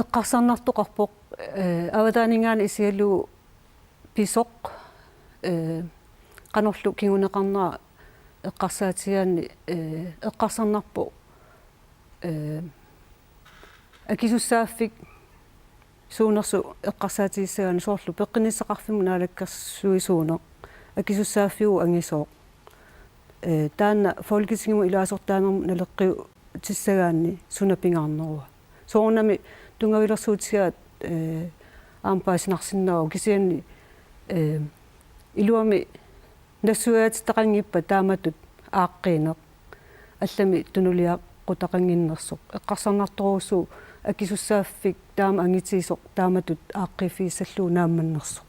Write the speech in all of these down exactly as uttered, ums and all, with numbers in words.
Eqqarsarnartoqarpoq, eh, avataaninngaanniit isigalugu pisoq, eh, qanorlu kinguneqarnera eqqarsaatigaanni, eh, eqqarsarnarpoq, eh, akisussaaffik suunersoq eqqarsaatigissagaanni, soorlu peqqinnissaqarfimmut naalakkersuisuuneq akisussaaffiuvoq angisooq. Eh, taanna Folketingimut ilaasortaanermut naleqqiutissagaanni suna pingaarnerua. Soorunami tunngavilersuutigaat, eh, aamma paasinarsinnaavoq, kisianni, eh, iluamik nassuiaatittaqanngippat taamatut aaqqiineq, allamik tunuliaqutaqannginnersoq. Eqqarsarnartorujussuuvoq akisussaaffik taama angitigisoq taamatut aaqqiiffigissallugu naammannersoq.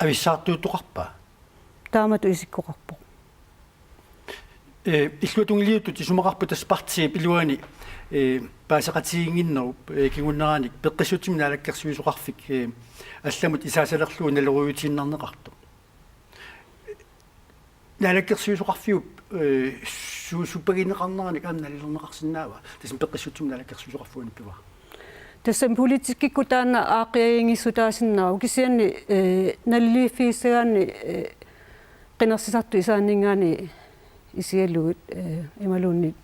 Avissaartuuttoqarpa? Taamatut isikkoqarpoq. Eh, illuatungiliuttut isumaqarput tassa partiip iluani, eh, paaseqatigiinnginnerup, eh, kinguneranik peqqissutsimik naalakkersuisoqarfik, eh, allamut isaasalerlugu naleruujutiinnarneqartoq. Naalakkersuisoqarfiup, eh, su-, supagineqarneranik aamma nalilerneqarsinnaava? Tassami peqqissutsimut naalakkersuisoqarfiup uani pivara. Tassami politikkikkut taanna aaqqiagiinngissutaasinnaavoq, kisianni, eh, naliliiffigissagaanni, eh, qinersisartut isaanninngaanniit isigalugit, eh, imaluunniit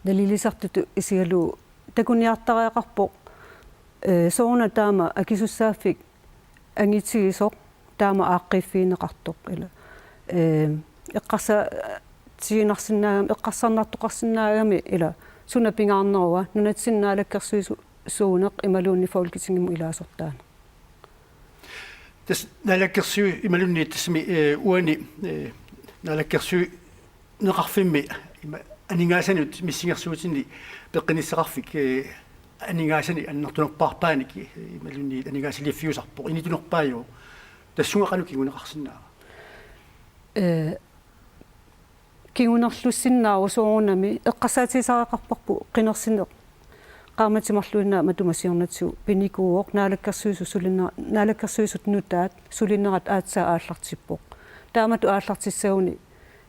nalilisartutut isigalugu takuniartariaqarpoq, eh, sooruna taama akisussaaffik angitigisoq taama aaqqiiffigineqartoq, ila, eh, eqqarsaatiginarsinnaagami, eqqarsarnartoqarsinnaagami, ila, suna pingaarnerua nunatsinni naalakkersuisu-, suuneq imaluunniit Folketingimut ilaasortaaneq. Tassa naalakkersuisut imaluunniit tassami, eh, uani, eh, naalakkersuineqarfimmi ima aningaasanut missingersuutinni peqqinnissaqarfik, eh, aningaasanik annertunerpaarpaanik, eh, imaluunniit aningaasaliiffiusarpoq, initunerpaajuvoq. Tassunga qanoq kinguneqarsinnaava? Eh, kingunerlussinnaavoq soorunami eqqarsaatigisariaqarparput qinersineq qaammatit marluinnaat matuma siornatigut pinikuuvoq, naalakkersuisut sulinera-, naalakkersuisut nutaat sulinerat aatsaat aallartippoq. Taamatut aallartissaguni,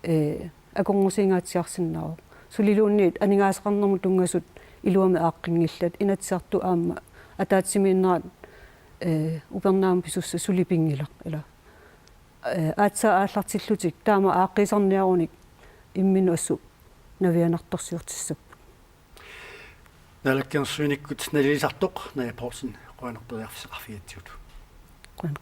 eh, akornusiingaatsiarsinnaavoq. Suliluunniit aningaasaqarnermut tunngasut iluamik aaqqinngillat, Inatsisartut aamma ataatsimiinnerat, eh, upernaamut pisussat suli pinngilaq, ila. Eh, aatsaat aallartillutik taama aaqqiisarniarunik imminnut assut navianartorsiortissapput. Naalakkersuinikkut nalilisartoq Naja Poulsen, qujanaq periarfissaqarfigigatsigut. Qujanaq.